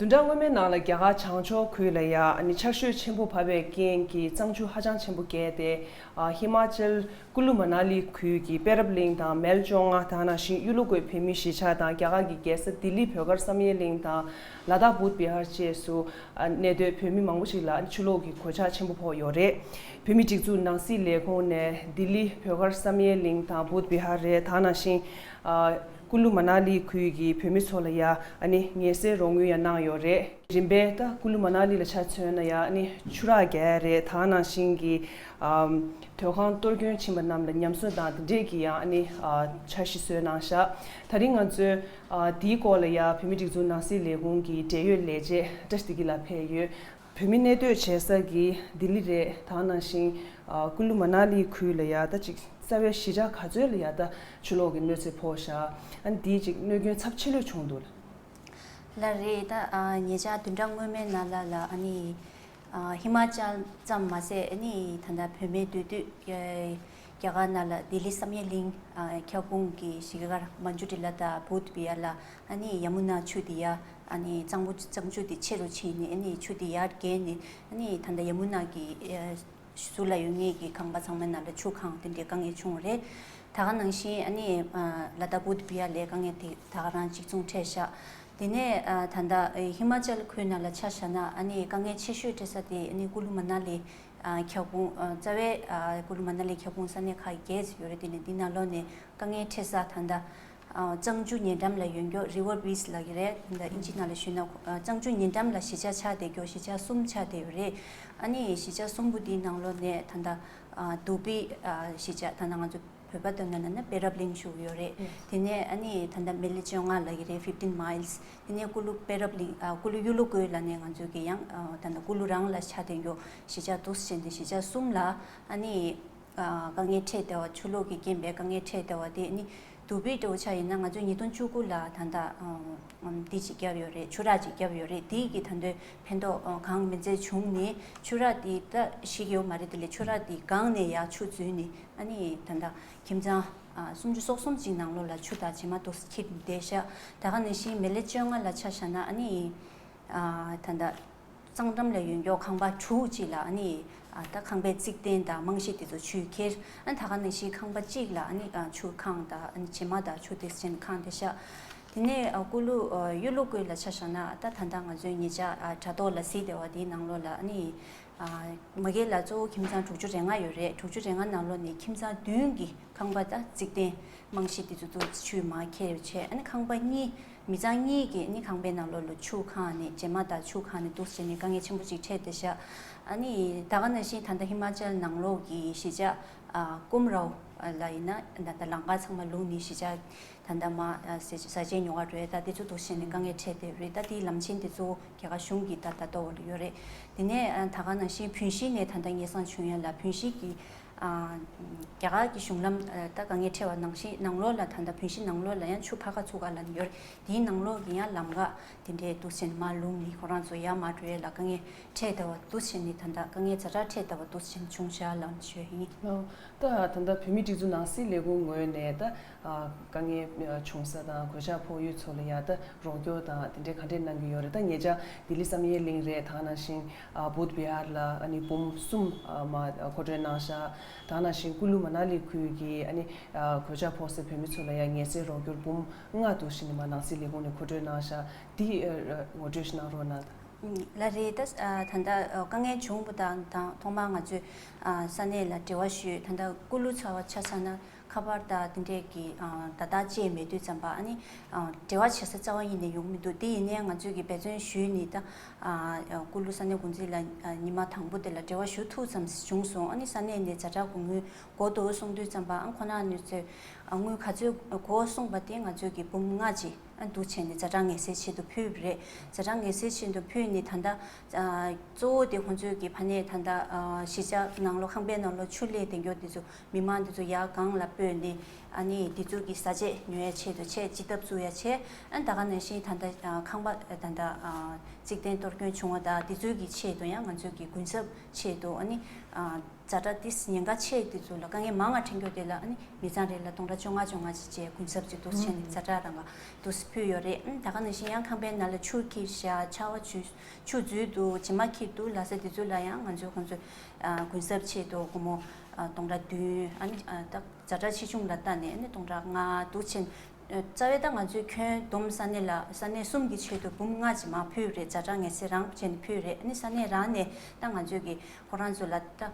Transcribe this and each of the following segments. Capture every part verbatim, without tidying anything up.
བདུན་ཕྲག་སྔོན་མའི་ནང་ལ་རྒྱ་གར་བྱང་ཕྱོགས་ཁུལ་ལ་ཡ་ཨ་ནི་ཆར་ཞོད་ཆེན་པོ་བབས་པའི་རྐྱེན་གྱིས་གཙང་ཆུ་ཧ་ཅང་ཆེན་པོ་བརྒལ་ཏེ། ཨ་ཧི་མ་ཅལ་ཀུ་ལུ་མ་ན་ལི་ཁུལ་གྱི་པེ་རབ་གླིང་དང་མལ་བཅོ་ལྔ་དེ་ནང་བཞིན་གཡུ་ལོ་བཀོད་བོད་མིའི་གཞིས་ཆགས་དང་རྒྱ་གར་གྱི་རྒྱལ་ས་ལྡི་ལི་བོད་སྒར་བསམ་ཡས་གླིང་དང་ལ་དྭགས་བུད་བི་ཧར་བཅས་སུ་ཨ་གནས་སྡོད་བོད་མི་མང་པོ་ཞིག་ལ་ཆུ་ལོག་གི་གོད་ཆག་ཆེན་པོ་ཕོག་ཡོད་རེད། བོད་མིའི་སྒྲིག་འཛུགས་ནང་སྲིད་ལས་ཁུངས་ནས་ལྡི་ལི་བོད་སྒར་བསམ་ཡས་གླིང་དང་བུད་བི་ཧར་རེད། དེ་ནང་བཞིན་ཨ་ཀུ་ལུ་མ་ན་ལི་ཁུལ་གྱི་བོད་མི་ཚོ་ལ་ཡ་ཨ་ནི་ངལ་སེལ་རོགས་དངུལ་ཡང་གནང་ཡོད་རེད། རིམ་པས་ད་ཀུ་ལུ་མ་ན་ལི་ལ་ཆ་མཚོན་ན་ཡ་ཨ་ནི་ཆུ་རགས་བརྒྱབ་ཡ་རེད། དེ་ནང་བཞིན་གྱི་ཨམ་སྡོད་ཁང་གཏོར་སྐྱོན་ཕྱིན་པ་རྣམས་ལ་ཉམས་གསོ་དང་དེ་འདྲས་ཀྱི་ཡང་ཨ་ནི་ཨ་འཆར་གཞི་བཟོས་གནང་ཤག་དེ་རིང་ང་ཚོས་ཨ་དེའི་སྐོར་ལ་ཡ་བོད་མིའི་སྒྲིག་འཛུགས་ནང་སྲིད་ལས་ཁུངས་ཀྱི་འབྲེལ་ཡོད་ལས་བྱེད་བཀྲ་ཤིས་བདེ་སྐྱིད་ལགས་ཕེབས་ཡོད། བོད་མི་གནས་སྡོད་བྱེད་ས་གི་ལྡི་ལི་རེད། དེ་ནང་བཞིན་ཨ་ཀུ་ལུ་མ་ན་ལི་ཁུལ་ལ་ཡ་ད་ཅིག་རྩ་བའི་གཞིས་ཆགས་ག་ཚོད་ལ་ཡ་ད་ཆུ་ལོག་གི་གནོད་འཚེ་ཕོག་ཤག་ཨ་ནི་དེའི་ཅིག་གནོད་སྐྱོན་ཚབས་ཆེ་ལོས་བྱུང་འདུག་ལ། ལགས་རེད། ད་ཨ་ཉེ་ཆར་བདུན་ཕྲག་སྔོན་མའི་ནང་ལ་ལ་ཨ་ནི་ཨ་ཧི་མ་ཅལ་ཙམ་མ་ཟད་ཨ་ནི་ད་ལྟ་བོད་མིའི་འདུས་སྡོད་རྒྱ་གར་ནང་ལ་ལྡི་ལི་བསམ་ཡས་གླིང་ཨ་ཁྱབ་ཁོངས་ཀྱི་གཞིས་ཀ་མན་ཇུ་ཊི་ལ་དང་བུད་བི་ཧར་ལ་ཨ་ནི་ཡ་མུ་ན་ཆུ་དེ་ཡ་ཨ་ནི་གཙང་པོ་གཙང་ཆུ་དེ་ཆེ་རུ་ཕྱིན་ནས་ཨ་ནི་ཆུ་དེ་ཡར་བརྒལ་ནས་ཨ་ནི་ད་ལྟ་ཡ་མུ་ན་གི་ཨ་ཟུར་ལ་ཡོད་མཁན་གྱི་ཁང་པ་ཚང་མའི་ནང་ལ་ཆུ་གང་དེ་འདྲའི་དཀའ་ངལ་བྱུང་བ་རེད། ད་ག་ནང་བཞིན་ཨ་ནི་ཨ་ལ་དྭགས་བུད་བི་ཧར་ལའི་དཀའ་ངལ་དེ་ད་ག་རང་གཅིག་མཚུངས་འཕྲད་ཤག་དེ་ནས་ཨ་ད་ལྟ་ཨ་ཧི་མ་ཅལ་ཁུལ་ནང་ལ་ཆ་བཞག་ན་ཨ་ནི་དཀའ་ངལ་ཆེ་ཤོས་འཕྲད་ས་དེ་ཨ་ནི་ཀུ་ལུ་མ་ན་ལི་ཨ་ཁྱབ་ཁོངས་ཨ་རྩ་བའི་ཨ་ཀུ་ལུ་མ་ན་ལི་ཁྱབ་ཁོངས་ས་གནས་ཁག་བརྒྱད་ཙམ་ཡོད་རེད། དེ་ནས་འདི་ནང་ལོགས་ནས་དཀའ་ངལ་འཕྲད་ས་ད་ལྟ་ཨ་གཙང་ཆུ་ཉེ་འགྲམ་ལ་ཡོད་མཁན་རི་ཝར་བྷིལ་ལབ་ཀྱི་རེད། ད་ཨིན་ཇི་ནང་ལ་ཞུས་ན་ཨ་གཙང་ཆུ་ཉེ་འགྲམ་ལ་གཞིས་ཆགས་ཆགས་བསྡད་མཁན་གཞིས་ཆགས་གསུམ་ཆགས་བསྡད་ཡོད་རེད། ཨ་ནི་གཞིས་ཆགས་གསུམ་པོ་འདིའི་ནང་ལོགས་ནས་ད་ལྟ་ཨ་དུ་བི་ཨ་གཞིས་ཆགས་ད་ལྟ་ང་ཚོ་བོད་པ་དོན་ན་ན་ན་པེ་རབ་གླིང་ཞུ་གི་ཡོད་རེད། ཨེ། དེ་ནས་ཨ་ནི་ད་ལྟ་མི་ལི་བཅོ་ལྔ་ལབ་ཀྱི་རེད། fifteen miles། དེ་ནས་ཀུ་ལུ་པེ་རབ་གླིང་ཨ་ཀུ་ལུ་གཡུ་ལོ་བཀོད་ལབ་ནས་ང་ཚོ་གི་ཡང་ཨ་ད་ལྟ་ཀུ་ལུ་རང་ལ་ཆགས་བསྡད་མཁན་གཞིས་ཆགས་འདུག་སེ་བྱས་ནས་གཞིས་ཆགས་གསུམ་ལ་ཨ་ནི་ཨ་དཀའ་ངལ་འཕྲད་བསྡད་པ། ཆུ་ལོག་གི་རྐྱེན་པས་དཀའ་ངལ་འཕྲད་བསྡད་པ་དེ་ཨ་ནི་དུ་བི་འདྲ་བོ་ཆ་ཡིན་ན་ང་ཚོས་ཉིས་སྟོང་བཅུ་དགུ་ལ་ད་ལྟ་ཨ་འདི་ཅིག་བརྒྱབ་ཡོད་རེད། ཆུ་རགས་ཅིག་བརྒྱབ་ཡོད་རེད། དེ་གི་ད་དུང་ཕན་ཐོགས་ཨ་གང་མིན་ཚད་བྱུང་ནས་ཆུ་རགས་དེ་ད་ཞིག་ཡོད་མ་རེད། དེ་ལས་ཆུ་རགས་དེ་སྒང་ནས་ཡར་ཆུ་འཛུལ་ནས་ཨ་ནི་ད་ལྟ་ཁྱིམ་ཚང་ཨ་སུམ་ཅུ་སོ་གསུམ་ཅིག་ནང་ལོགས་ལ་ཆུ་དང་བྱེ་མ་ཏོག་ཙམ་འཁྱེར་བསྡད་ཤག་ད་ག་ནང་བཞིན་མི་ལི་བཅོ་ལྔ་ལ་ཆ་བཞག་ན་ཨ་ནི་ཨ་ད་ལྟ་གཙང་འགྲམ་ལ་ཡོད་མཁན་ཁང་པ་དྲུག་ཅིག་ལ་ཨ་ནི་ཨ་ད་ཁང་པའི་རྩིག་སྟེང་དང་རྨང་གཞི་དེ་ཚོ་ཆུས་ཁྱེར། ཨ་ད་ག་ནང་བཞིན་ཁང་པ་གཅིག་ལ་ཨ་ནི་ཨ་ཆུ་གང་དང་ཨ་ནི་བྱེ་མ་དང་ཆུ་དེ་ཚོ་གང་བསྡད་ཤག་དེ་ནས་ཨ་ཀུ་ལུ་ཨ་གཡུ་ལོ་བཀོད་ལ་ཆ་བཞག་ན་ད་ད་ལྟ་ང་ཚོའི་ཉེ་ཆར་ཨ་དྲ་ཐོག་ལ་གཟིགས་བསྡད་པ་དེའི་ནང་ལོགས་ལ་ཨ་ནི་ཨ་མ་གི་ལ་གཙོ་བོ་ཁྱིམ་ཚང་དྲུག་ཅུ་རེ་ལྔ་ཡོད་རེད། དྲུག་ཅུ་རེ་ལྔ་ནང་ལོགས་ནས་ཁྱིམ་ཚང་བདུན་གྱི་ཁང་པ་དང་རྩིག་སྟེང་རྨང་གཞི་དེ་ཚོ་ཚུར་ཆུས་མར་ཁྱེར་བྱས། ཨ་ནི་ཁང་པ་གཉིས་མི་ཚང་གཉིས་ཀྱིས་ཨ་ནི་ཁང་པའི་ནང་ལོགས་ལ་ཆུ་གང་ནས་བྱེ་མ་དང་ཆུ་གང་ནས་འདུག་སེ་བྱས་ནས་དཀའ་ངལ་ཆེན་པོ་ཅིག་འཕྲད་བསྡད་ཤག་ཨ་ནི་ད་ག་ནང་བཞིན་ད་ལྟ་ཧི་མ་ཅལ་ནང་ལོགས་ཀྱི་གཞིས་ཆགས་ཨ་ཀུམ་རའོ་ལ་ཡིན་ན་ད་ལྟ་ལམ་ཁ་ཚང་མ་ལུག་ནས་གཞིས་ཆགས་ད་ལྟ་མ་ཨ་ཟས་ཟས་བཅད་ཉོ་ག་འགྲོ་ཡ་ད་དེ་ཚོ་འདུག་སེ་བྱས་ནས་དཀའ་ངལ་འཕྲད་བསྡད་རེད། ད་དེའི་ལམ་ཆེན་དེ་ཚོ་རྒྱ་གར་གཞུང་གིས་ད་ད་གཏོར་བ་ཡོད་རེད། དེ་ནས་ཨ་ད་ག་ནང་བཞིན་བོད་གཞིས་ནས་ད་ལྟ་ངེས་གསང་བྱུང་ཡ་ལ་བོད་གཞིས་ཀྱི་ཨ་རྒྱ་གར་གྱི་གཞུང་ལམ་ཨ་ད་དཀའ་ངལ་འཕྲད་པ་ནང་བཞིན་ནང་ལོགས་ལ་ད་ལྟ་བོད་གཞིས་ནང་ལོགས་ལ་ཡང་ཆུ་ཕར་ཁ་ཚུར་ཁ་ལབ་ནས་ཡོད་རེད། དེའི་ནང་ལོགས་ཀྱི་ཡང་ལམ་ཁ་དེ་འདྲའི་འདུག་སེ་མར་ལུག་ནས་ཁོ་རང་ཚོ་ཡར་མར་འགྲོ་ཡ་ལ་དཀའ་ངལ་འཕྲད་བསྡད་པ་འདུག་སེ་བྱས་ནས་ད་ལྟ་དཀའ་ངལ་ཛ་དྲག་འཕྲད་བསྡད་པ་འདུག་སེ་བྱས་ནས་བྱུང་ཤག་ལབ་ནས་ཞུ་ཡ་ཡིན། ལགས། ད་ད་ལྟ་བོད་མིའི་སྒྲིག་འཛུགས་ནང་སྲིད་ལས་ཁུངས་ངོས་ནས་ད་ཨ་དཀའ་ངལ་བྱུང་ས་དང་གོད་ཆག་ཕོག་ཡུལ་ཚོ་ལ་ཡ་ད་རོགས་སྐྱོར་དང་དེ་འདྲའི་ག་འདྲས་གནང་གི་ཡོད་རེད། ད་ཉེ་ཆར་ལྡི་ལི་བསམ་ཡས་གླིང་རེད། ད་ག་ནང་བཞིན་ཨ་བུད་བི་ཧར་ལ་ཨ་ནི་འབུམ་གསུམ་ཨ་མ་མཁོ་སྤྲོད་གནང་ཤག་ད་ག་ནང་བཞིན་ཀུ་ལུ་མ་ན་ལི་ཁུལ་གྱི་ཨ་ནི་ཨ་གོད་ཆག་ཕོག་སའི་བོད་མི་ཚོ་ལ་ཡ་ངལ་སེལ་རོགས་སྐྱོར་འབུམ་ལྔ་འདུག་སེ་བྱས་ནས་མར་ནང་སྲིད་ལས་ཁུངས་ནས་མཁོ་སྤྲོད་གནང་ཤག་འདི་ཨ་ངོ་སྤྲོད་ཞིག་གནང་རོགས་གནང་། ལགས་རེད། ད་ད་ལྟ་དཀའ་ངལ་བྱུང་བ་དང་དང་ཐོག་མར་ང་ཚོས་ས་གནས་ལ་འབྲེལ་བ་ཞུས། ད་ལྟ་ཀུ་ལུ་ཚ་བ་ཆ་བཞག་ན་ཁ་པར་དང་དེ་འདྲས་ཀྱི་བརྡ་རྟགས་བཅས་མེད་དུས་ཙམ་པ་ཨ་ནི་འབྲེལ་བ་བྱེད་ས་རྩ་བ་ཉིད་ནས་ཡོང་མི་འདུག་དེ་ཡིན་ནའི་ང་ཚོས་ཀྱི་འབད་བརྩོན་ཞུས་ནས་ད་ཀུ་ལུ་ས་གནས་འགོ་འཛིན་ལ་ཉི་མ་དང་པོ་དེ་ལ་འབྲེལ་བ་ཞུ་ཐུབ་ཙམ་བྱུང་སོང་། ཨ་ནི་ས་གནས་ནས་ཛ་དྲག་གི་དངུལ་དགོས་འདུག་གསུངས་དུས་ཙམ་པ་ཨ་ཁོ་ན་ནུས་ཚོད་དངུལ་ག་ཚོད་དགོས་གསུངས་པ་དེ་ང་ཚོས་ཀྱི་འབུམ་ལྔ་ཅིག་ཨ་འདུག་བྱས་ནས་ཛ་དྲག་ངལ་སེལ་ཆེད་དུ་ཕུལ་བ་རེད། ཛ་དྲག་ངལ་སེལ་ཆེད་དུ་ཕུལ་ནས་ད་ལྟ་ཨ་གཙོ་བོ་དེ་ཁོང་ཚོའི་གི་ཕ་ནས་ད་ལྟ་ཨ་གཞིས་ཆགས་ནང་ལོགས་ཁང་པའི་ནང་ལོགས་ཆུ་ལས་དེ་མགྱོགས་དེ་ཚོ་མི་མང་དེ་ཚོ་ཡར་སྒང་ལ་སྤོས་ནས་ཨ་ནི་དེ་ཚོ་གི་ཟས་བཅད་ཉོ་ཡ་ཆེད་དུ་ཆེད་ཅི་ཐབས་བཙུགས་ཡ་ཆེད། ཨ་ད་ག་ནང་བཞིན་ད་ལྟ་ཨ་ཁང་པ་ད་ལྟ་ཨ་རྩིག་སྟེང་གཏོར་སྐྱོན་བྱུང་བ་དང་དེ་ཚོའི་གི་ཆེད་དུ་ཡང་ང་ཚོའི་གི་གུན་གསབ་ཆེད་དུ་ཨ་ནི་ཨ། ཛ་དྲག་ཏིས་ཉེན་ཁ་ཆེ་དེ་ཚོ་ལ་དཀའ་ངལ་མང་ང་འཕྲད་མཁན་དེ་ལ་ཨ་ནི་མི་ཚང་རེ་ལ་སྟོང་ཕྲག་བཅོ་ལྔ་བཅོ་ལྔ་ཅིག་བཅས་གུན་གསབ་ཅིག་འདུག་བྱས་ནས་ཛ་དྲག་རང་ག་འདུག་ཕུལ་ཡོད་རེད། ཨ་ནི་ད་ག་ནང་བཞིན་ཡང་ཁང་པའི་ནང་ལ་ཆུ་འཁྱིལ་བཞག་ཆར་པ་ཆུ་ཆུ་འཛུལ་འདུག་བྱེ་མ་འཁྱིལ་འདུག་ལབ་ས་དེ་ཚོ་ལ་ཡང་ང་ཚོས་ཁོང་ཚོས་གུན་གསབ་ཆེད་དུ་སྒོར་མོ་སྟོང་ཕྲག་བདུན། ཨ་ནི་ད་ཛ་དྲག་ཆེ་ཆུང་ལ་བལྟས་ནས་ཨ་ནི་སྟོང་ཕྲག་ལྔ་འདུག་བྱས་ནས། རྩ་བའི་ད་ང་ཚོས་ཁྱོན་བསྡོམས་ས་གནས་ལ་ས་གནས་གསུམ་གྱི་ཆེད་དུ་འབུམ་ལྔ་ཅིག་མར་ཕུལ་རེད། ཛ་དྲག་ངལ་སེལ་རང་བྱས་ནས་ཕུལ་རེད། ཨ་ནི་ས་གནས་རང་ནས་ད་ང་ཚོས་ཀྱི་ཁོ་རང་ཚོ་ལ་ད་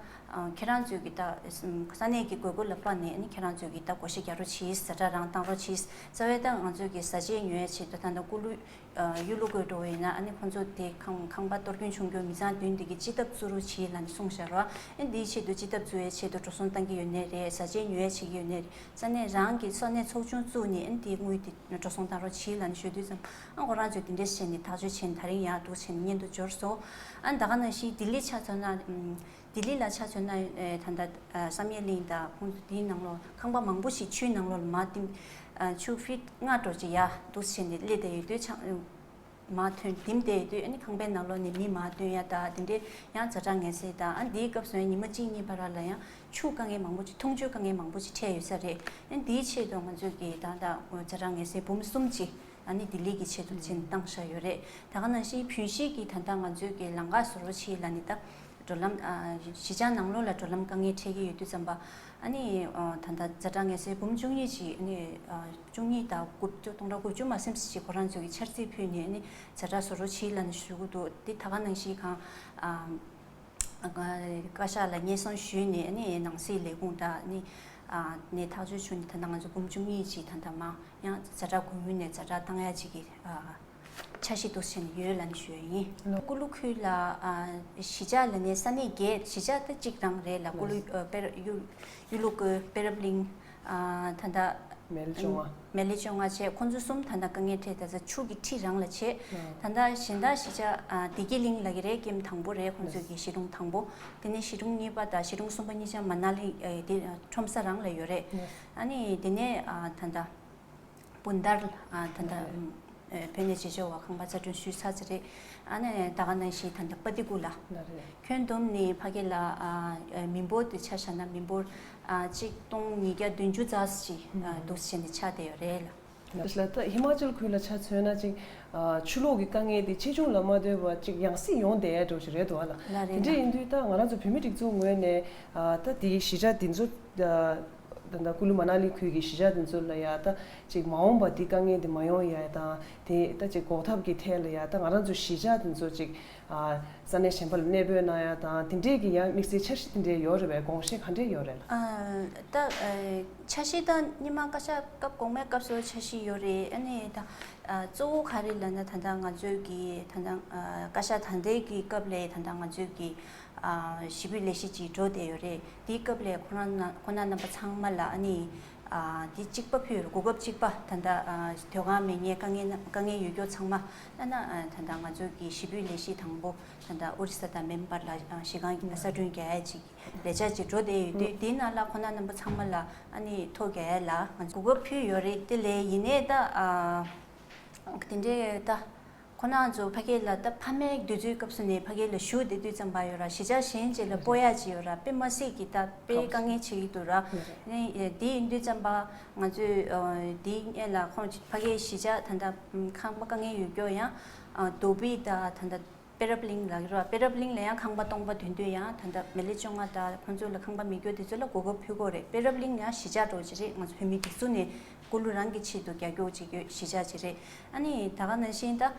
ཁྱེད་རང་ཚོས་ཀྱི་ད་ས་གནས་ཀྱི་དགོས་མཁོ་ལ་དཔག་ནས་ཨ་ནི་ཁྱེད་རང་ཚོས་ཀྱི་ད་བགོ་བཤའ་རྒྱག་རོགས་གྱིས། ཛ་དྲག་རང་བཏང་རོགས་གྱིས། རྩ་བའི་ད་ང་ཚོས་ཀྱི་བཟའ་ཆས་ཉོ་ཡའི་ཆེད་དུ་ད་ད་སྐུ་ལུས་གཡུ་ལུ་བཀོད་འགྲོ་བ་ཡིན་ན་ཨ་ནི་ཁོང་ཚོ་དེ་ཁང་ཁང་པ་གཏོར་སྐྱོན་བྱུང་རྒྱུ་མི་ཚང་བདུན་དེ་གི་སྤྱི་ཐབ་བཙུགས་རོགས་གྱིས་ལབ་ནས་གསུངས་བཞག་རོགས། ཨ་ནི་དེའི་ཆེད་དུ་སྤྱི་ཐབ་བཙུགས་ཡའི་ཆེད་དུ་འགྲོ་སོང་བཏང་གི་ཡོད་ནའི་རེད། བཟའ་ཆས་ཉོ་ཡ་བྱེད་ཀྱི་ཡོད་ནའི་རེད། ས་གནས་རང་གི་ས་གནས་ཚོགས་ཆུང་བཙུགས་ནས་ཨ་ནི་དེའི་དངུལ་དེ་འགྲོ་སོང་བཏང་རོགས་གྱིས་ལབ་ནས་ཞུ་དུས་ཙམ་ཨ་ཁོ་རང་ཚོས་དེ་འདྲས་བྱས་ནས་ཐག་གཅོད་བྱས་ནས་ད་རིང་ཡར་འདུག་བྱས་ནས་སྙན་ཐོ་འབྱོར་སོང་། ཨ་ད་ག་ནང་བཞིན་ལྡི་ལི་ཆ་མཚོན་ན་ཨམ་ལྡི་ལི་ལ་ཆ་མཚོན་ན་ཨེ་ད་ལྟ་ཨ་བསམ་ཡས་གླིང་དང་ཁོང་ཚོ་དེའི་ནང་ལོགས་ཁང་པ་མང་པོ་ཞིག་ཆུའི་ནང་ལོགས་ལ་མར་བསྟིམ། ཨ་ཆུ་ཕིཊ་ལྔ་འགྲོ་ཅིག་ཡར་འདུག་བྱས་ནས་སླེབས་བསྡད་ཡོད་དུས་ཆ་མར་ཐོན་ལྡིང་བསྡད་ཡོད་དུས་ཨ་ནི་ཁང་པའི་ནང་ལོགས་ནས་མི་མར་ཐོན་ཡ་ད་དེ་འདྲའི་ཡང་ཛ་དྲག་ངལ་སེལ་དང་ཨ་འདིའི་སྐབས་སུ་ཡང་ཉི་མ་གཅིག་གཉིས་བར་ལ་ཡང་ཆུ་དཀའ་ངལ་མང་པོ་ཅིག་འཐུང་ཆུའི་དཀའ་ངལ་མང་པོ་ཅིག་འཕྲད་ཡོད་ས་རེད། ཨ་འདིའི་ཆེད་དུ་ང་ཚོས་ཀྱི་ད་ད་ཛ་དྲག་ངལ་སེལ་འབུམ་གསུམ་ཅིག་ཨ་ནི་ལྡི་ལི་གི་ཆེད་དུ་ཕྱིན་བཏང་བཞག་ཡོད་རེད། ད་ག་ནང་བཞིན་བོད་གཞིས་ཀྱི་ད་ལྟ་ང་ཚོས་ཀྱི་ལམ་ཁ་བཟོ་རོགས་བྱེད་ལབ་ནས་ད་འགྲོ་ལམ་ཨ་གཞིས་ཆགས་ནང་ལོགས་ལ་འགྲོ་ལམ་དཀའ་ངལ་འཕྲད་ཀྱི་ཡོད་དུས་ཙམ་པ་ཨ་ནི་ཨ་ད་ལྟ་ཛ་དྲག་ངལ་སེལ་འབུམ་བཅུ་གཉིས་ཅིག་ཨ་ནི་ཨ་བཅུ་གཉིས་དང་དགུ་བཅུ་སྟོང་ཕྲག་དགུ་བཅུ་མ་ཟིན་ཙམ་ཅིག་ཁོ་རང་ཚོས་ཀྱི་འཆར་རྩིས་ཕུལ་ནས་ཨ་ནི་ཛ་དྲག་བཟོ་རོགས་བྱེད་ལབ་ནས་ཞུ་གི་འདུག་དེ་ད་ག་ནང་བཞིན་གང་ཨ་བཀའ་ཤག་ལ་སྙན་སེང་ཞུས་ནས་ཨ་ནི་ནང་སྲིད་ལས་ཁུངས་དང་ཨ་ནི་ཨ་ནས་ཐག་གཅོད་བྱུང་ནས་ད་ལྟ་ང་ཚོ་འབུམ་བཅུ་གཉིས་ཅིག་ད་ལྟ་མ་ཡང་ཛ་དྲག་གུང་ཡུལ་ནས་ཛ་དྲག་བཏང་ཡ་ཅིག་གི་ཨ་འཆར་གཞི་འདུག་ཟེར་ནས་ཡོད་ལབ་ནས་ཞུ་ཡ་ཡིན། ལོ། ཀུ་ལུ་ཁུལ་ལ་ཨ་གཞིས་ཆགས་ལ་ནས་ས་གནས་བརྒྱད། གཞིས་ཆགས་ད་གཅིག་རང་རེད་ལ། ཀུ་ལུ་ཨ་པེ་ར་གཡུ་གཡུ་ལུ་ཀུ་པེ་རབ་གླིང་ཨ་ད་ལྟ་མེ་ལི་བཅོ་ལྔ། མེ་ལི་བཅོ་ལྔ་བྱས་ཁོང་ཚོ་གསུམ་ད་ལྟ་དཀའ་ངལ་འཕྲད། ད་ཆུ་གི་འཁྲིས་རང་ལ་བྱས། ཨ་ད་ལྟ་གཞན་དག་གཞིས་ཆགས་ཨ་བདེ་སྐྱིད་གླིང་ལ་གི་རེད། ཀེམ་དང་པོ་རེད་ཁོང་ཚོ་གི་གཞིས་གྲོང་དང་པོ། དེ་ནས་གཞིས་གྲོང་གཉིས་པ་དང་གཞིས་གྲོང་གསུམ་པ་གཉིས་ཆ་མ་ན་ལི་ཨ་དེ་ཁྲོམ་ས་རང་ལ་ཡོད་རེད། ཨ་ནི་དེ་ནས་ཨ་ད་ལྟ། སྤུན་ཟླར་ཨ་ད་ལྟ་ཨེ་བོད་ནས་བྱེས་འབྱོར་བ་ཁང་པ་གསར་སྐྲུན་ཞུས་ཚར་ཚར་རེད། ཨ་ནི་ད་ག་ནང་བཞིན་ད་ལྟ་པ་ཏི་ཀུ་ལ། ལ་རེད། ཁྱོན་བསྡོམས་ནས་ཕ་གི་ལ་ཨ་ཨེ་མི་འབོར་དེ་ཆ་བཞག་ན་མི་འབོར་ཨ་གཅིག་སྟོང་ཉིས་བརྒྱ་བདུན་ཅུ་ཙམ་ཞིག་ཨ་འདུག་བྱས་ནས་ཆགས་བསྡད་ཡོད་རེད་ལ། ལ་ལ་ད་ཧི་མ་ཅལ་ཁུལ་ལ་ཆ་མཚོན་ན་ཅིག་ཨ་ཆུ་ལོག་གི་དཀའ་ངལ་དེ་ཆེ་ཆུང་ལ་མ་ལྟོས་པ་ཅིག་ཡང་སྲིད་ཡོང་བསྡད་ཡ་འདྲ་ཞིག་རེད་འདུག་ཨ་ལ། ལ་རེད་དེ་འདྲ་ལ། ཡིན་དུས་ད་ང་རང་ཚོ་བོད་མི་སྒྲིག་འཛུགས་ངོས་ནས་ཨ་ད་དེའི་གཞིས་ཆགས་དེ་ཚོ། ད་ད་ཀུ་ལུ་མ་ན་ལི་ཁུལ་གྱི་གཞིས་ཆགས་དེ་ཚོ་ལ་ཡ་ད་ཅིག་མ་འོངས་པ་འདི་དཀའ་ངལ་འདི་མ་ཡོང་ཡ་དང་དེ་ད་ཅིག་འགོག་ཐབས་ཀྱི་ཐད་ལ་ཡ་ད་ང་རང་ཚོ་གཞིས་ཆགས་དེ་ཚོ་ཅིག་ཨ་ས་གནས་གཞན་པ་ལ་གནས་སྤོས་གནང་ཡ་དང་དེ་འདྲས་ཀྱི་ཡང་དམིགས་བསལ་འཆར་གཞི་དེ་འདྲས་ཡོད་རེད་པས། དགོངས་བཞེས་ག་འདྲས་ཡོད་རེད་ལ། ཨ་ད་ཨ་འཆར་གཞི་ད་སྔོན་མ་བཀའ་ཤག་སྐབས་གོང་མའི་སྐབས་སུ་འཆར་གཞི་ཡོད་རེད། ཨ་ནི་ད་ཨ་གཙོ་བོ་ག་རེ་ལབ་ན་ད་ལྟ་ང་ཚོའི་གི་ད་ལྟ་ཨ་བཀའ་ཤག་ད་ལྟའི་གི་སྐབས་ལ་ད་ལྟ་ང་ཚོའི་གི་ཨ་ཞི་བའི་ལས་གཞི་ཅིག་འགྲོ་བསྡད་ཡོད་རེད། དེའི་སྐབས་ལ་ཁོ་རང་ན་ཁོ་ན་རྣམ་པ་ཚང་མ་ལ་ཨ་ནི་ཨ་དེ་གཅིག་པ་ཕུལ་ཡོད་རེད། གོ་སྐབས་གཅིག་པ་ད་ལྟ་ཨ་སྡོད་ཁང་མེད་མཁན་དཀའ་ངལ་དཀའ་ངལ་ཡོད་མཁན་ཚང་མ་ཨ་ན་ཨ་ད་ལྟ་ང་ཚོ་གི་ཞི་བའི་ལས་གཞི་དང་པོ་ད་ལྟ་ཨོ་རི་ས་དང་མེན་བར་ལ་ཨ་གཞིས་ཁང་གསར་སྐྲུན་རྒྱག་ཡ་ཅིག་ལས་འཆར་ཅིག་འགྲོ་བསྡད་ཡོད་དུས་དེའི་ནང་ལ་ཁོ་ན་རྣམ་པ་ཚང་མ་ལ་ཨ་ནི་ཐོ་རྒྱག་ཡ་ལ་ང་ཚོ་གོ་སྐབས་ཕུལ་ཡོད་རེད། དེ་ལས་ཡིན་ནའི་ད་ཨ་དེ་འདྲའི་ད། ཁོ་རང་ཚོ་ཕ་གི་ལ་ད་ཕ་མའི་དུས་ཚོད་སྐབས་སུ་ནས་ཕ་གི་ལ་བཞུགས་བསྡད་དུས་ཙམ་པ་ཡོད་ར། གཞིས་ཆགས་གཞན་ཅིག་ལ་སྤོ་ཡག་ཅིག་ཡོད་ར། དཔེ་མ་སྲིད་ཀྱི་ད་དཔེ་དཀའ་ངལ་ཆེ་གི་འདུག་ར། ཨ་ནི་དེ་ཡིན་དུས་ཙམ་པ་ང་ཚོས་ཨ་དེའི་སྔོན་ལ་ཁོང་ཕ་གིའི་གཞིས་ཆགས་ད་ལྟ་ཁང་པ་དཀའ་ངལ་ཡོད་རྒྱུ་ཡང་ཨ་དོ་པི་ད་ད་ལྟ་པེ་རབ་གླིང་ལ་ར། པེ་རབ་གླིང་ལ་ཡང་ཁང་པ་སྟོང་པ་ཐོན་དུས་ཡང་ད་ལྟ་མེ་ལེ་བཅོ་ལྔ་ད་ཁོང་ཚོ་ལ་ཁང་པ་མེད་རྒྱུ་དེ་ཚོ་ལ་གོ་སྐབས་ཕུལ་དགོས་རེད། པེ་རབ་གླིང་ཡང་གཞིས་ཆགས་འདྲ་ཅིག་རེད། ང་ཚོ་བོད་མི་སྒྲིག་འཛུགས་ནས་ཀུ་ལུ་རང་གི་ཆེད་དུ་རྒྱག་རྒྱུ་ཅིག་ཡོད། གཞིས་ཆགས་ཅིག་རེད། ཨ་ནི་ད་ག་ནང་བཞིན་ད་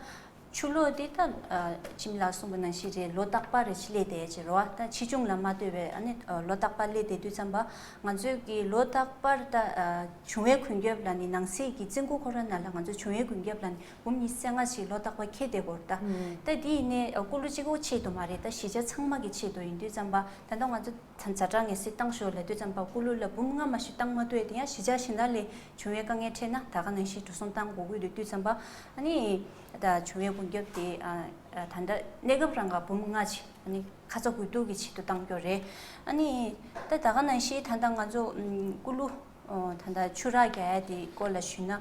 ཆུ་ལོག་འདི་ད་ཨ་ཁྱིམ་ལ་གསུངས་པ་ནང་བཞིན་རེད། ལོ་རྟག་པར་རེ་ཞིག་སླེབས་བསྡད་ཀྱི་རེད་བ། ད་ཆེ་ཆུང་ལ་མ་ལྟོས་པའི་ཨ་ནི་ཨ་ལོ་རྟག་པར་སླེབས་བསྡད་དུས་ཙམ་པ་ང་ཚོས་ཀྱི་ལོ་རྟག་པར་ད་ཨ་བྱུང་བའི་ཀུན་ཁྱབ་ལ་ནི་ནང་སྲིད་ཀྱི་བཙོན་ཁང་ཁོ་རང་ནང་ལ་ང་ཚོ་བྱུང་བའི་ཀུན་ཁྱབ་ལ་ནི་འབུམ་ཉི་ཤུ་རྩ་ལྔ་ཞིག་ལོ་རྟག་པར་འཁྱེར་བསྡད་ཡོད་རེད་ད། ད་འདི་ཡིན་ནའི་ཨ་ཀུ་ལུ་གཅིག་པོ་ཆེད་དུ་མ་རེད། ད་གཞིས་ཆགས་ཚང་མ་གི་ཆེད་དུ་ཡིན་དུས་ཙམ་པ་ད་ལྟ་ང་ཚོ་ཛ་དྲག་ངལ་སེལ་བཏང་ཤོག་ལབ་དུས་ཙམ་པ་ཀུ་ལུ་ལ་འབུམ་ལྔ་མ་ཞིག་བཏང་མ་ཐུབ་ཡ་དེ་ཡང་གཞིས་ཆགས་གཞན་དག་ལས་བྱུང་བའི་དཀའ་ངལ་འཕྲད་ན་ད་ག་ནང་བཞིན་འགྲོ་སོང་བཏང་དགོས་ཀྱི་ཡོད་དུས་ཙམ་པ་ཨ་ནི་ད་བྱུང་བའི་ཀུན་ཁྱབ་དེ་ཨ་ཨ་ད་ལྟ་གནས་སྐབས་རང་ག་འབུམ་ལྔ་ཅིག་ཨ་ནི་ཁ་ཚ་དགོས་གཏུགས་ཀྱི་ཆེད་དུ་བཏང་རྒྱུ་རེད། ཨ་ནི་ད་ད་ག་ནང་བཞིན་ད་ལྟ་ང་ཚོ་ཨམ་ཀུ་ལུ་ཨོ་ད་ལྟ་ཆུ་རགས་རྒྱག་ཡ་དེ་སྐོར་ལ་ཞུས་ན།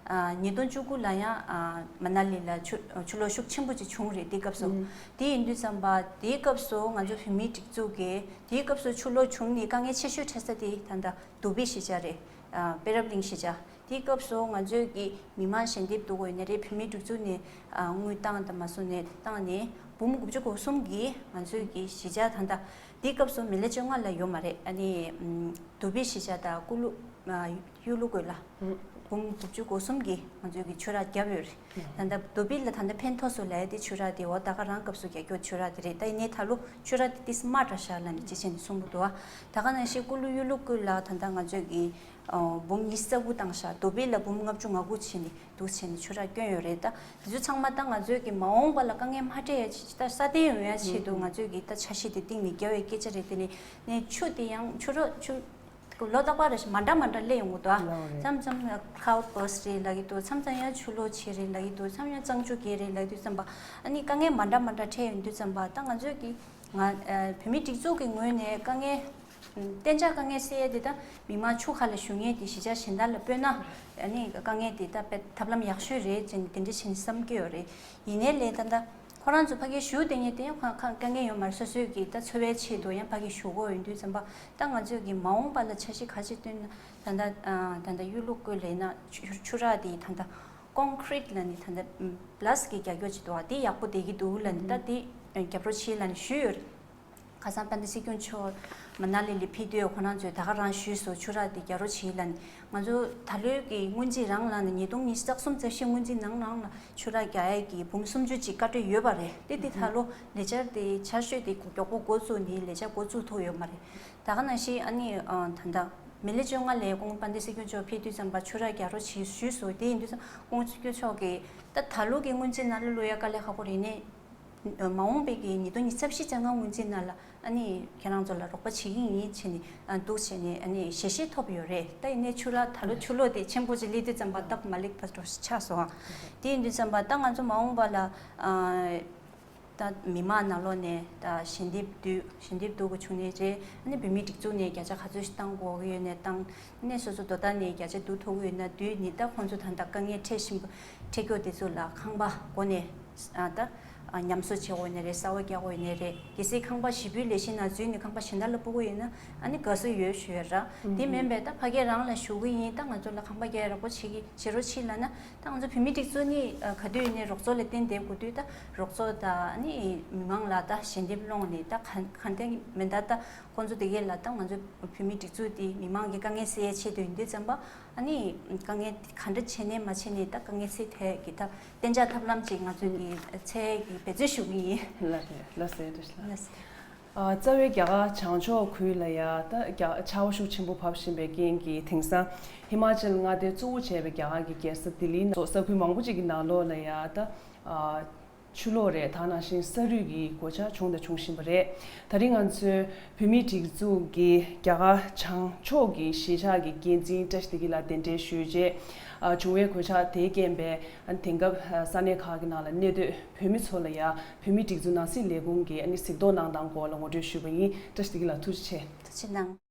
ཨ། ཉིས་སྟོང་བཅུ་དགུ་ལ་ཡང་ཨ་མ་ན་ལི་ལ་ཆུ་ཆུ་ལོག་ཤུགས་ཆེན་པོ་ཅིག་བྱུང་རེད། དེའི་སྐབས་སུ། ཨུ། དེ་ཡིན་དུས་ཙམ་པ་དེའི་སྐབས་སུ་ང་ཚོ་བོད་མིའི་སྒྲིག་འཛུགས་ཀྱིས་དེའི་སྐབས་སུ་ཆུ་ལོག་བྱུང་ནས་དཀའ་ངལ་ཆེ་ཤོས་འཕྲད་ས་དེ་ད་ལྟ་དུ་བྷེ་གཞིས་ཆགས་རེད། ཨ། པེ་རབ་གླིང་གཞིས་ཆགས། དེའི་སྐབས་སུ་ང་ཚོས་ཀྱི་མི་མང་ཞལ་འདེབས་བསྡུ་དགོས་ཡོད་ན་རེད། བོད་མིའི་སྒྲིག་འཛུགས་ནས་ཨ་དངུལ་བཏང་དང་མ་སོང་ནས་བཏང་ནས་འབུམ་དགུ་བཅུ་གོ་གསུམ་གྱིས་ང་ཚོས་ཀྱི་གཞིས་ཆགས་ད་ལྟ་དེའི་སྐབས་སུ་མི་ལེ་བཅོ་ལྔ་ལ་ཡོད་མ་རེད། ཨ་ནི་ཨམ་དུ་བྷེ་གཞིས་ཆགས་དང་ཀུ་ལུ་ཨ་ཡུ་ལུ་ཀུ་ལ་ཨུ། འབུམ་དགུ་བཅུ་གོ་གསུམ་གྱིས་ང་ཚོས་ཀྱི་ཆུ་རགས་བརྒྱབ་ཡོད་རེད། ད་ལྟ་དུ་བྷེ་ལ་ད་ལྟ་ཕན་ཐོགས་སུ་ལས་དེ་ཆུ་རགས་དེ་འོ་ད་ག་རང་སྐབས་སུ་རྒྱག་རྒྱུ་ཆུ་རགས་དེ་རེད། ད་ཡིན་ནའི་ད་ལོ་ཆུ་རགས་དེ་ཏིས་མ་འདྲ་ཤག་ལབ་ནས་ཅི་བྱས་ནས་གསུང་གི་འདུག་ཨ། ད་ག་ནང་བཞིན་ཀུ་ལུ་ཡུ་ལུ་ཀུ་ལ་ད་ལྟ་ང་ཚོས་ཀྱི་ཨོ་འབུམ་ཉི་ཤུ་རྩ་དགུ་བཏང་ཤག་དུ་བྷེ་ལ་འབུམ་ལྔ་བཅུ་ང་དགུ་བྱས་ནས་འདུག་བྱས་ནས་ཆུ་རགས་བསྐྱོན་ཡོད་རེད། ད་དེ་ཚོ་ཚང་མ་ད་ང་ཚོས་ཀྱི་མ་འོངས་པ་ལ་དཀའ་ངལ་མ་འཕྲད་ཡ་ཆེད་ད་སྲ་བརྟན་ཡོང་ཡ་ཆེད་དུ་ང་ཚོས་ཀྱི་ད་འཆར་གཞི་དེ་བཏིང་ནས་རྒྱབ་པའི་སྐད་ཆ་རེད། དེ་ནས་ནས་ཆུ་དེ་ཡང་ཆུ་རོ་ཆུ་ལོ་རྟག་པར་རེ་ཞིག་མ་འདྲ་མ་འདྲ་སླེབས་ཡོང་གི་འདུག་ཨ། ལའོ་རེད། མཚམས་མཚམས་ཁའོ་བྷས་རེད་ལབ་ཀྱི་འདུག་མཚམས་མཚམས་ཡང་ཆུ་ལོག་བྱེད་རེད་ལབ་ཀྱི་འདུག་མཚམས་ཡང་གཙང་ཆུ་རྒྱས་རེད་ལབ་དུས་ཙམ་པ་ཨ་ནི་དཀའ་ངལ་མ་འདྲ་མ་འདྲ་འཕྲད་ཡོང་དུས་ཙམ་པ་ད་ང་ཚོས་ཀྱི་ང་ཨ་བོད་མིའི་སྒྲིག་འཛུགས་ཀྱི་ངོས་ནས་དཀའ་ངལ་གཏན་འཇགས་དཀའ་ངལ་སེལ་ཡས་དེ་ད་མི་མང་ཆུ་ཁ་ལ་བཞུགས་མཁན་དེ་གཞིས་ཆགས་གཞན་དག་ལ་སྤོས་ན་ཨ་ནི་དཀའ་ངལ་དེ་ད་དཔེ་ཐབས་ལམ་ཡག་ཤོས་རེད་ཅེས་དེ་འདྲ་བྱས་ནས་བསམ་གྱི་ཡོད་རེད། ཡིན་ནའི་ལས་ད་ལྟ་ཁོ་རང་ཚོ་ཕ་གིར་བཞུགས་བསྡད་མཁན་དེ་ཡང་ཁ་ཁ་དཀའ་ངལ་ཡོད་མ་རེད། སོ་སོའི་གི་ད་འཚོ་བའི་ཆེད་དུ་ཡང་ཕ་གིར་བཞུགས་དགོས་ཡོང་དུས་ཙམ་པ་ད་ང་ཚོས་གི་མ་འོངས་པ་ལ་འཆར་གཞི་ག་ཅིག་བཏོན་ན་ད་ལྟ་ཨ་ད་ལྟ་ཡུལ་ལུང་ཀུན་ལས་ན་ཆུ་ཆུ་རགས་དེ་ད་ལྟ་ཀོང་ཀྲིད་ལ་ནི་ད་ལྟ་པ་ལ་སི་ཊིག་གི་རྒྱག་རྒྱུ་ཅིག་འདུག་བ། དེ་ཡག་པོ་བསྡད་ཀྱི་འདུག་ལ་ནི་ད་དེ་རྒྱབ་རོགས་བྱེད་ལ་ནི་ཞུས་ཡོད་རེད། ཁ་སང་དཔལ་ལྡན་སྲིད་སྐྱོང་མཆོག་མ་ན་ལི་ལ་ཕེབས་དུས་ཁོ་རང་ཚོས་ད་ག་རང་ཞུས་སོ་ཆུ་རགས་དེ་རྒྱག་རོགས་བྱེད་ལ་ནི་ང་ཚོ་ད་ལོའི་གི་སྔོན་རྩིས་རང་ལ་ནི་ཉིས་སྟོང་ཉི་ཤུ་རྩ་གསུམ་རྩ་བཞི་སྔོན་རྩིས་ནང་ནང་ལ་ཆུ་རགས་རྒྱག་ཡས་ཀྱི་འབུམ་སུམ་ཅུ་ཅིག་བཀའ་འཁྲོལ་ཡོད་པ་རེད། དེ་དེ་ད་ལོ་ལས་འཆར་དེ་འཆར་ཤོས་དེ་མགྱོགས་པོ་འགོ་བཙུགས་ནས་ལས་འཆར་འགོ་བཙུགས་ཐུབ་ཡོད་མ་རེད། ད་ག་ནང་བཞིན་ཨ་ནི་ཨ་ད་ལྟ་མི་ལོ་བཅོ་ལྔ་ལས་གོང་དཔལ་ལྡན་སྲིད་སྐྱོང་མཆོག་ཕེབས་དུས་ཙམ་པ་ཆུ་རགས་རྒྱག་རོགས་བྱེད་ཞུས་སོ། དེ་ཡིན་དུས་ཙམ་སྐྱོང་མཆོག་གིས་ད་ད་ལོ་གི་སྔོན་རྩིས་ནང་ལ་བླུག་ཡ་དཀའ་ལས་ཁག་པོ་རེད་ནས། མ་འོངས་པའི་གི་ཉིས་སྟོང་ཉི་ཤུ་རྩ་བཞི་རྩ་ལྔ་སྔོན་རྩིས་ནང་ལ་ཨ་ནི་ཁྱེད་རང་ཚོ་ལ་རོགས་པ་བྱེད་ཀྱི་ཡིན་བྱས་ནས་ཨ་འདུག་བྱས་ནས་ཨ་ནི་ཞལ་བཞེས་ཐོབ་ཡོད་རེད། ད་ཡིན་ནའི་ཆུ་རགས་ད་ལོ་ཆུ་ལོག་དེ་ཆེན་པོ་ཅིག་སླེབས་དུས་ཙམ་པ་སྟབས་མ་ལེགས་པ་འདྲ་ཆགས་སོང་ཨ། དེ་ཡིན་དུས་ཙམ་པ་ད་ང་ཚོ་མ་འོངས་པ་ལ་ཨ་ད་མི་མང་ནང་ལོགས་ནས་ད་ཞལ་འདེབས་བསྡུས་ཞལ་འདེབས་བསྡུ་དགོས་བྱུང་ནའི་རེད། ཨ་ནི་བོད་མིའི་སྒྲིག་འཛུགས་ནས་བརྒྱ་ཆ་ག་ཚོད་ཞིག་བཏང་དགོས་ཀྱི་ཡོད་ནའི་བཏང་། ནས་སོ་སོ་དོ་བདག་ནས་བརྒྱ་ཆ་བསྡུ་ཐུབ་ཀྱི་ཡོད་ན་བསྡུས་ནི་ད་ཁོང་ཚོ་ད་ལྟ་དཀའ་ངལ་འཕྲད་བཞིན་པ་འཕྲད་མཁན་དེ་ཚོ་ལ་ཁང་པ་སྒོ་ནས་ཨ་ད་ཨ་ཉམས་གསོ་བྱེད་དགོས་ནི་རེད། གསར་པ་རྒྱག་དགོས་ནི་རེད། གལ་སྲིད་ཁང་པ་གཞིས་སྤོའི་ལས་གཞི་ནང་འཛུལ་ནས་ཁང་པ་གཞན་དག་ལ་སྤོ་དགོས་ཡོད་ན་ཨ་ནི་དགའ་བསུ་ཡོད་ཞུ་ཡ་ར། དེ་མིན་པའི་ད་ཕ་གིར་རང་ལ་ཞུ་གི་ཡིན། ད་ང་ཚོ་ལ་ཁང་པ་རྒྱག་ཡ་རོགས་པ་བྱེད་ཀྱི་བྱེད་རོགས་བྱེད་ལབ་ན་ད་ང་ཚོ་བོད་མི་སྒྲིག་འཛུགས་ནི་ཨ་ག་དུས་ཡིན་ནའི་རོགས་ཚོགས་ལ་བརྟེན་བསྡད་དགོས་དུས་ད་རོགས་ཚོགས་ད་ཨ་ནི་མི་མང་ལ་ད་ཞལ་འདེབས་སློང་ནས་ད་ག་ག་འདྲ་མིན་ད་ད། ཁོང་ཚོ་དེ་གས་ལ་ད་ང་ཚོ་བོད་མིའི་སྒྲིག་འཛུགས་དེ་མི་མང་གི་དཀའ་ངལ་སེལ་ཡའི་ཆེད་དུ་ཡིན་དུས་ཙམ་པ་ཨ་ནི་དཀའ་ངལ་ག་འདྲ་བྱས་ནས་མ་བྱས་ནས་ད་དཀའ་ངལ་སེལ་ཐད་ཀྱི་ད་གཏན་འཇགས་ཐབས་ལམ་ཅིག་ང་ཚོ་གི་འཚོལ་གི་འབད་བརྩོན་ཞུ་གི་ཡིན། ལགས་རེད། ལགས་སེ་རེད་ལགས། ལགས་སེ། ཨ་རྩ་བའི་རྒྱ་གར་བྱང་ཕྱོགས་ཁུལ་ལ་ཡ་ད་རྒྱ་ཆར་པ་ཤུགས་ཆེན་པོ་བབས་བཞིན་པའི་རྐྱེན་གྱིས་དེང་སང་ཧི་མ་ཅལ་མངའ་སྡེ་གཙོ་བོ་བྱས་པའི་རྒྱ་གར་གྱི་རྒྱལ་ས་ལྡི་ལིའི་ནང་ས་ཁུལ་མང་པོ་ཅིག་གི་ནང་ལོགས་ལ་ཡ་ད་ཨ། ཆུ་ལོག་རེད། ད་ནང་བཞིན་ས་རུད་ཀྱི་གོད་ཆག་བྱུང་དང་འབྱུང་བཞིན་པ་རེད། ད་རིང་ང་ཚོའི་བོད་མིའི་སྒྲིག་འཛུགས་ཀྱི་རྒྱ་གར་བྱང་ཕྱོགས་ཀྱི་གཞིས་ཆགས་ཀྱི་འགན་འཛིན་བཀྲ་ཤིས་བདེ་སྐྱིད་ལགས་གདན་འདྲེན་ཞུས་རྗེས། ཨ་བྱུང་བའི་གོད་ཆག་དེའི་རྐྱེན་པས་ཨ་དེང་སྐབས་ས་གནས་ཁག་གི་ནང་ལ་གནས་སྡོད་བོད་མི་ཚོ་ལ་ཡང་བོད་མིའི་སྒྲིག་འཛུགས་ནང་སྲིད་ལས་ཁུངས་ཀྱིས་ཨ་ནི་གཟིགས་རྟོག་གནང་སྟངས་སྐོར་ལ་ངོ་སྤྲོད་ཞུས་པ་ཡིན། བཀྲ་ཤིས་བདེ་སྐྱིད་ལགས་ཐུགས་རྗེ་ཆེ། ཐུགས་རྗེ་གནང་།